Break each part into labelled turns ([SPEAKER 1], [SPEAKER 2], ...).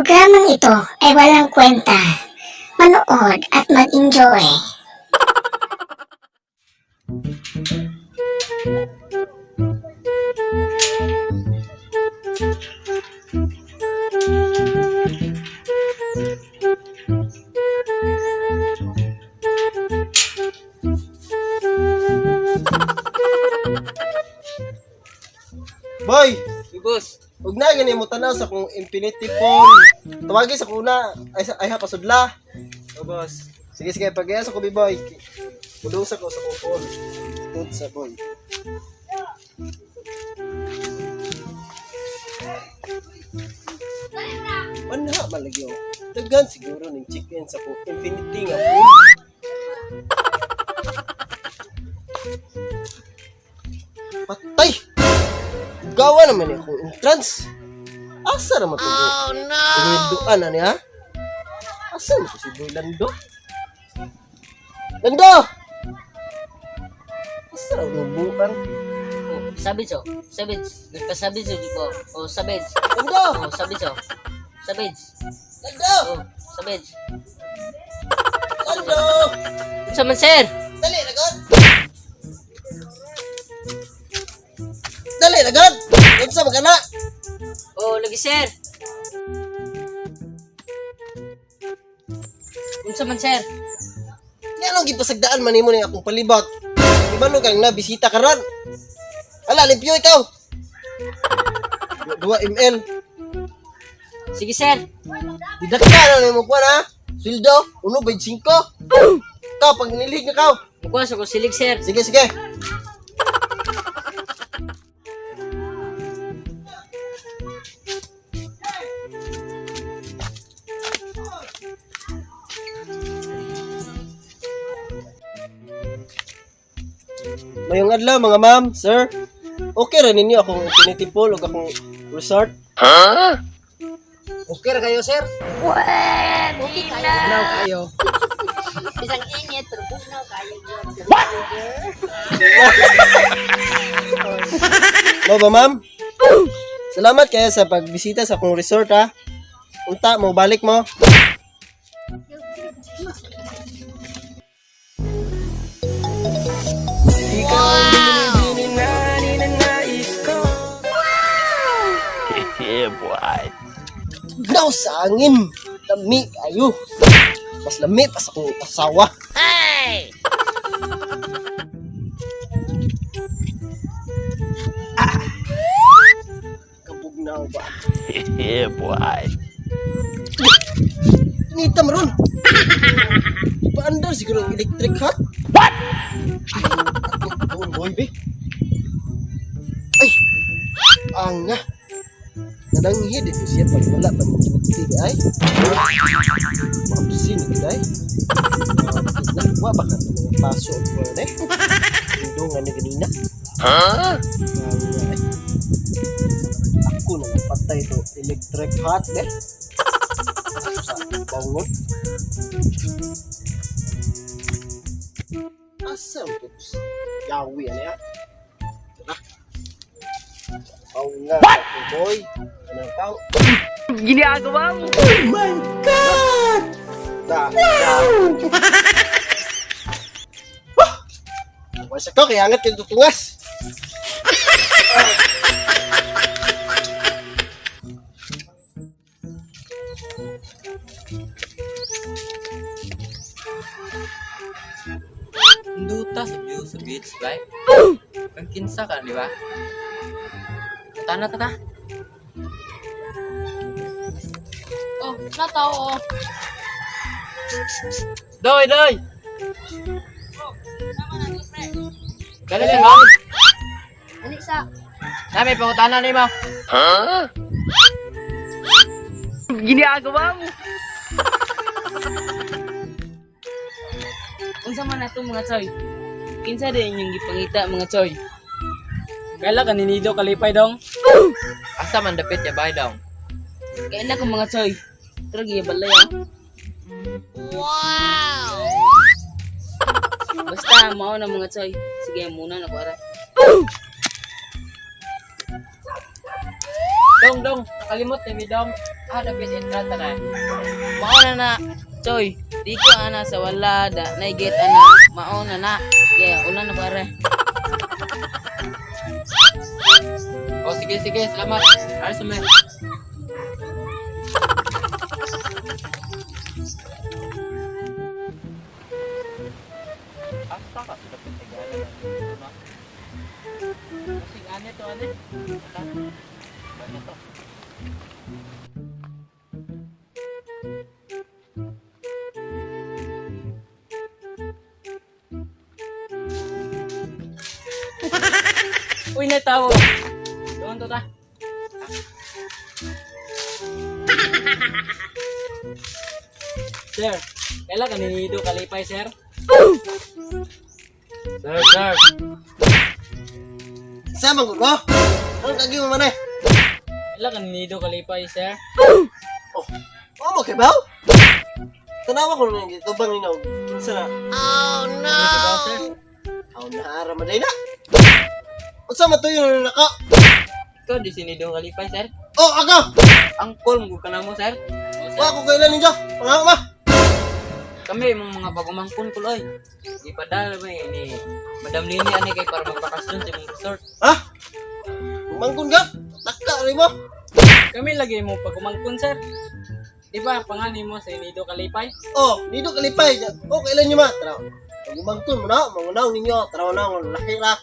[SPEAKER 1] Programang ito ay walang kwenta. Manood at mag-enjoy.
[SPEAKER 2] Boy,
[SPEAKER 3] Boss,
[SPEAKER 2] ug na gani mo tanaw sa kung infinity phone. Tawagi sa kuna ay ay ha pasudla.
[SPEAKER 3] Oh, boss.
[SPEAKER 2] Sige sige, pagaya sa kubi boy. Mudong sa ko sa kong phone. Tud sa boy. Manha man lagi oh. Daghan siguro ning chicken sa kong infinity nga phone. Patay! Gawa naman ni akong entrance. Asa naman to? Oh no! Lando na niya? Asa naman to si Boy Lando? Lando! Asa na bukan?
[SPEAKER 4] Oh, savage oh. Savage. Nagka-savage oh ko. Oh, savage.
[SPEAKER 2] Lando!
[SPEAKER 4] Oh, savage oh. Savage.
[SPEAKER 2] Lando!
[SPEAKER 4] Oh, savage.
[SPEAKER 2] Lando!
[SPEAKER 4] Unsa man, sir?
[SPEAKER 2] Dali, lagot! Dali, lagot! Unsa man ka na?
[SPEAKER 4] Oh, lagi, sir. Unsa man, sir?
[SPEAKER 2] Nga nung gipasagdaan man nimo ni akong palibot. Di ba nung kang nabisita karon? Ala, limpyo ikaw! 2 ml.
[SPEAKER 4] Sige, sir.
[SPEAKER 2] Didakta na nimo kuan ha. Sweldo, 1.5. Ikaw, pag nilihig na ka.
[SPEAKER 4] Mukuha sa ko silig, sir.
[SPEAKER 2] Sige, sige. Mayong adlaw mga ma'am, sir. Okay ra ninyo akong infinity pool ug akong resort.
[SPEAKER 3] Okay ra kayo, sir?
[SPEAKER 5] Okay kayo.
[SPEAKER 3] Now kayo.
[SPEAKER 5] Bisang init, pero bugnaw kayo.
[SPEAKER 2] Mao ba ma'am? Salamat kayo sa pagbisita sa akong resort ha. Unta mo balik mo. Bugnaw sa angin. Lami kayo. Mas lami pa sa akong asawa. Ah! Kabugnaw ba?
[SPEAKER 6] Yeah, boy.
[SPEAKER 2] Nita maron. Paandar siguro ang electric hot. What? Doon boy be. Ay. Anga. Nadanghid ito siya pag wala pa ng duty ay. Maabsin ito ay. Na, wa ba ka mga paso og kuwan eh? Indo nga ni ganina.
[SPEAKER 6] Huh?
[SPEAKER 2] Anga ay. Ako na lang patay to electric hot eh. Sa bangon. Asa mo to? Yawi ano ya? Tara. Pao nga ako, boy. Ano pao?
[SPEAKER 3] Ginagawa mo.
[SPEAKER 2] Da. Da. Wah! Wasa ko kaya angat yung tutungas.
[SPEAKER 3] Duta sa view sa beach, bay. Kang kinsa ka, di ba? Tana tata.
[SPEAKER 4] Oh, natao oh.
[SPEAKER 3] Doy, doy. Dali lang, oh.
[SPEAKER 5] Ano isa?
[SPEAKER 3] Nami pangutana nimo.
[SPEAKER 6] Huh?
[SPEAKER 3] Ginagawa mo.
[SPEAKER 4] Unsa man ato mga choy? Kinsa din inyong gipangita mga choy?
[SPEAKER 7] Kaila ka ninido kalipay dong.
[SPEAKER 3] Asa man dapit ya bay dong.
[SPEAKER 4] Kaila ko mga choy. Pero gibalay oh. Wow! Basta mao na mga choy. Sige muna na ko ara.
[SPEAKER 3] Dong, dong, nakalimot ni mi dong. Ah, nagpis entrance na.
[SPEAKER 4] Mao na na, Choy. Di ko ana sa wala da naigit ana. Mao na na. Yeah, una na pare.
[SPEAKER 3] Oh, sige, sige, salamat. Ay, sumay. Asa ka sa dapat nag-ano?
[SPEAKER 7] Kasing ane to ane.
[SPEAKER 3] Ba to?
[SPEAKER 7] Uy, natawo. Doon to ta. Sir, kaila ka ninido kalipay, sir?
[SPEAKER 3] Sir, sir.
[SPEAKER 2] Sa man gud mo? Anong kagi mo man eh?
[SPEAKER 7] Kaila ka ninido kalipay, sir?
[SPEAKER 2] Oh, oh mo kay baw? Tanawa ko nang gitubang ninyo. Kinsa na?
[SPEAKER 7] Ano ba, sir?
[SPEAKER 2] Aw naara man na. Unsa man tuyo na naka?
[SPEAKER 3] Ikaw di sinidong kalipay, sir.
[SPEAKER 2] Oh, ako.
[SPEAKER 3] Angkol mo ka na mo, sir.
[SPEAKER 7] Oh, sir.
[SPEAKER 2] Wa ko kailan ninyo. Pangawa ma.
[SPEAKER 3] Kami imong mga bagumangkon kuloy. Gipadala ba eh, ni Madam Lini ani kay para magbakasyon sa imong resort.
[SPEAKER 2] Ha? Mangkon ka? Takka rin mo.
[SPEAKER 7] Kami lagi mo pagumangkon, sir. Di ba, pangani mo sa Nido Kalipay?
[SPEAKER 2] Oh, nido kalipay. Oh, kailan niyo ma? Tara. Pag mo na, mangunaw ninyo. Tara na, laki ra.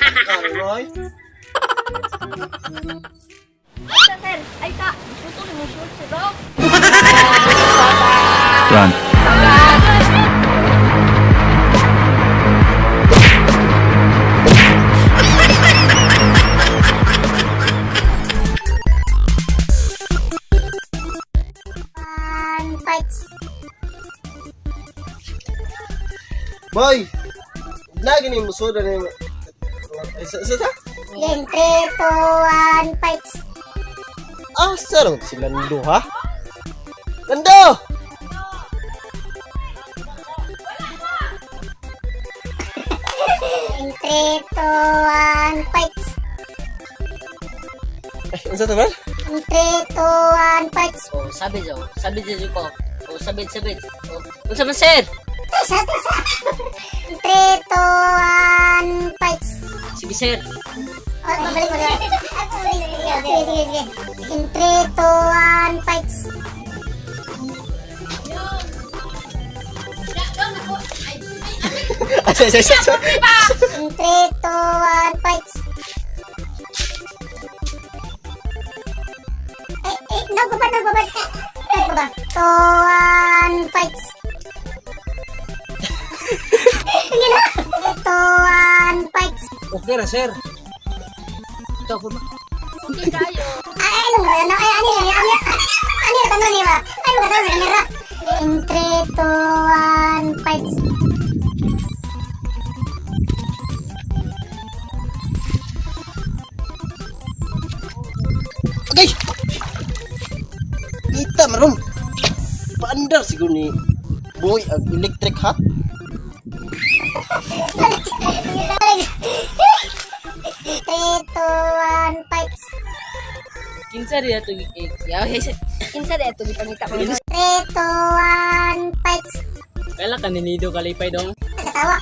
[SPEAKER 2] Takka rin mo, oy.
[SPEAKER 5] Ay ta sir, ay ta. Putol mo short sir. Oh.
[SPEAKER 6] Run.
[SPEAKER 1] One fight.
[SPEAKER 2] Boy, lagi ni musuda ni Isa isa sa?
[SPEAKER 1] In 3, 2, 1, fight.
[SPEAKER 2] Ah, sarong si Lando ha? Lando!
[SPEAKER 1] In 3, 2, 1, fight.
[SPEAKER 2] Ay, unsa to ba?
[SPEAKER 1] In 3, 2, 1, fight.
[SPEAKER 4] Oh, savage oh. Savage jud ko. Oh, savage, savage. Oh, unsa man sir?
[SPEAKER 1] Tisa, tisa. In 3, 2, 1, fight.
[SPEAKER 4] Sige sir.
[SPEAKER 1] Oh, babalik mo na. Sige, sige, sige, sige. In 3, 2, 1, fight.
[SPEAKER 2] Asa isa isa. isa.
[SPEAKER 1] In 3, 2, 1, fight. Eh, eh, nagbaba, nagbaba. Nagbaba. 2, 1, fight. Sige na. 2, 1, fight.
[SPEAKER 2] Okay ra, sir.
[SPEAKER 5] Okay kayo.
[SPEAKER 1] Ay, ano ba? Ano, ay, ano, ano, ano, ano, ano, ano, ba? Ano ba, sa camera? In 3, 2, 1, fight.
[SPEAKER 2] Okay. Ita maron. Paandar siguro ni Boy ang electric hat.
[SPEAKER 1] 3, 2, 1, fight.
[SPEAKER 4] Kinsa ri ato yaw sir.
[SPEAKER 5] Kinsa di ato gipangita ko.
[SPEAKER 1] 3, 2, 1, fight.
[SPEAKER 7] Kaila ka ninido kalipay dong?
[SPEAKER 1] Nagkatawa.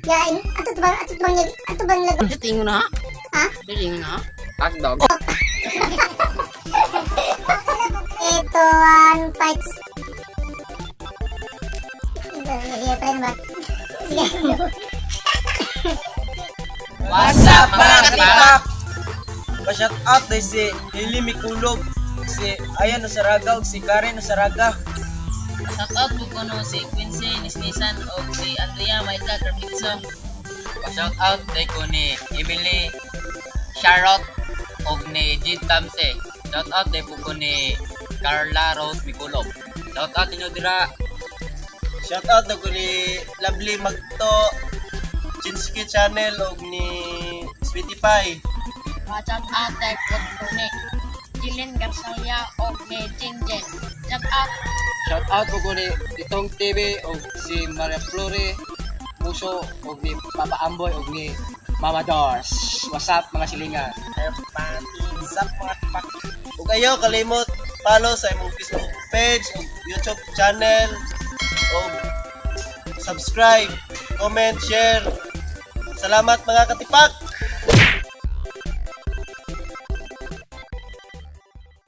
[SPEAKER 1] Ya, in, ato to bang, ato to bang, ato bang lag,
[SPEAKER 4] Unsa tingon na?
[SPEAKER 1] Ha?
[SPEAKER 4] Unsa tingon na?
[SPEAKER 3] Hotdog.
[SPEAKER 1] 3, 2, 1, fight. Sige, pre ba? Sige.
[SPEAKER 3] What's up mga katipak?
[SPEAKER 8] Pa-shout out dahil si Lily Mikulog, si Ayan Osaraga, ug si Karen Osaraga.
[SPEAKER 4] Shout out po kuno si Quincy Nisnisan o si Andrea Maika Carpizzo.
[SPEAKER 3] Shout out day ko ni Emily Sharot og ni Jid Tamse. Shout out day po ko ni Carla Rose Mikulog. Shout out ninyo dira.
[SPEAKER 2] Shout out ko ni Lovely Magto, Chinski Channel og ni Sweetie Pie.
[SPEAKER 5] Shout out kay Kuni. Jillian Garcia og ni Jinjen. Shout out.
[SPEAKER 3] Shout out po ko ni Itong TV og si Maria Flore Muso og ni Papa Amboy og ni Mama Dors. What's up mga silingan?
[SPEAKER 8] Party. Sup, mga tipak.
[SPEAKER 2] Ug ayaw kalimot follow sa imong Facebook page ug YouTube channel ug subscribe, comment, share. Salamat, mga katipak.